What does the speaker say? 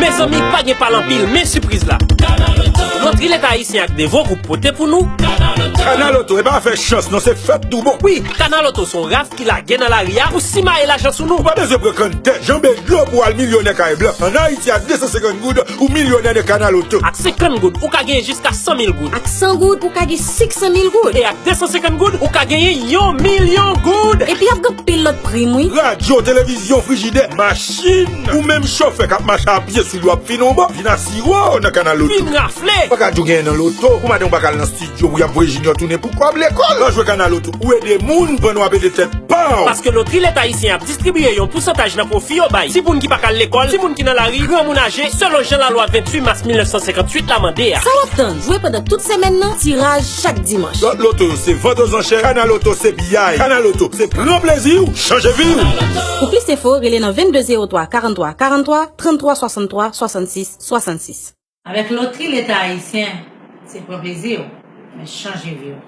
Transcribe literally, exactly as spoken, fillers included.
Mezanmi, pa gen pale anpil, men sipriz la. Lotri Leta Ayisyen ak Devo Gwoup pote pou nou. Kanal Oto, e pa afè chans non, se fèt tou bon. Wi, Kanal Oto se yon raf ki lage nan lari a pou simaye lajan sou nou. Ou pa bezwen pran kanntè, janbe dlo pou w al milyonè kay blan. Ann Ayiti, ak de san senkant goud, ou milyonè nan Kanal Oto. Ak senkant goud, ou ka genyen jiska san mil goud. Ak san goud, ou ka gen senk san mil goud. E ak de san senkant goud, ou ka genyen yon milyon goud. Epi y ap gen pil lòt prim, wi. Radyo, televizyon, frijidè, machin. Ou menm chofè k ap mache a pye sou dlo ap fin yon bò, vin asire w nan Kanal Oto. Vin rafle. Pa ka di w genyen nan loto, pou madanm ou pa ka al nan estidyo pou y ap voye Junior tounen pou kòb lekòl. Nan jwe Kanal Oto, ou ede moun pandan w ap ede tèt pa w. Paske Lotri Leta Ayisyen ap distribiye yon pousantaj nan pwofi yo bay timoun ki pa ka al lekòl, timoun ki nan lari, granmoun aje, selon jan lalwa venntuit mas mil nèf san senkanntuit la mande a. Sa w ap tann? Jwe pandan tout semèn nan, tiraj chak dimanch. Lòt loto yo se vant ozanchè, Kanal Oto se piyay. Kanal Oto se pran plezi w, chanje vi w. Pou plis enfo, rele nan vennde zewo twa, karanntwa karanntwa, tranntwa swasanntwa, swasannsis, swasannsis. Avèk Lotri Leta Ayisyen, se pran plezi w, men chanje vi w.